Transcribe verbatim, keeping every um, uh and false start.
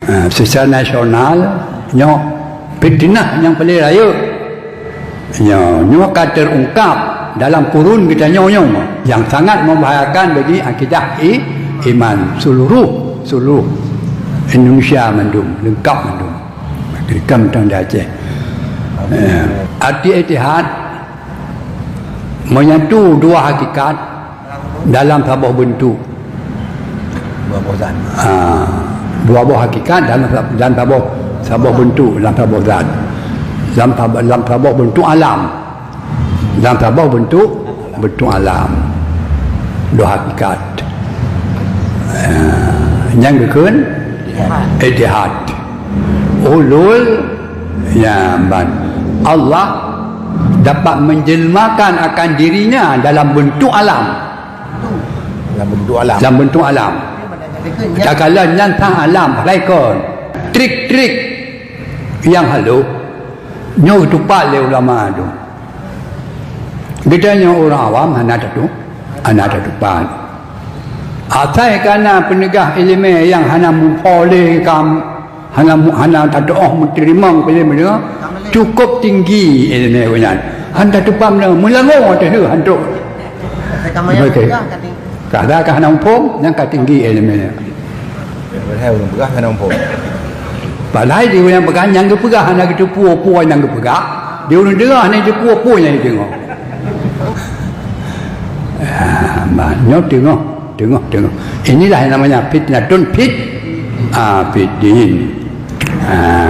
Ha, secara nasional, nyoe fitnah nyang paling rayeuk. Nyoe, nyoe ka terungkap dalam kurun geutanyoe nyoe, nyang sangat membahayakan bagi akidah i-, iman seluruh, seluruh Indonesia mandum, lengkap mandum. Keurikam tang di Aceh. Eh, arti ittihad menyatu dua hakikat dalam saboh bentuk. Dua boh zat. Ha, dua boh hakikat dalam sa-, dalam saboh, saboh bentuk, dalam saboh zat. Dalam sab-, dalam saboh bentuk alam. Dalam saboh bentuk, bentuk alam. Dua hakikat. Ha, nyang geukheun ittihad. Hulul, ya, ban Allah dapat menjelmakan akan dirinya dalam bentuk alam. Dalam bentuk alam. Dalam bentuk alam. Takalon nyan sang alam, laikon. Trik-trik nyang halus, nyoe geutupat lé ulama tu. Geutanyoe ureuëng awam hana tatu-, hana tatupat. Asai kana peunegah iéleumé nyang hana mupo lé kam, hana mu-, hana tatuoh meuteurimong peue meunyoe, cukup tinggi iéleumé gobnyan. Han tatupat meunyoe, meulango ateueh hantu. Okey. Kada ka hana muphom, nyang ka tinggi iéleumé. Padahai ureuëng peugah hana muphom. Padahai di ureuëng peugah nyang geupeugah hana geuteupeue peue nyang geupeugah, di ureuëng deungoe hana geuteupeue peue nyang jideungoe. Ah, bah, nyoe teungoh, teungoh, teungoh. Inilah yang namanya fitnatun fit, ah, fid din. Ah,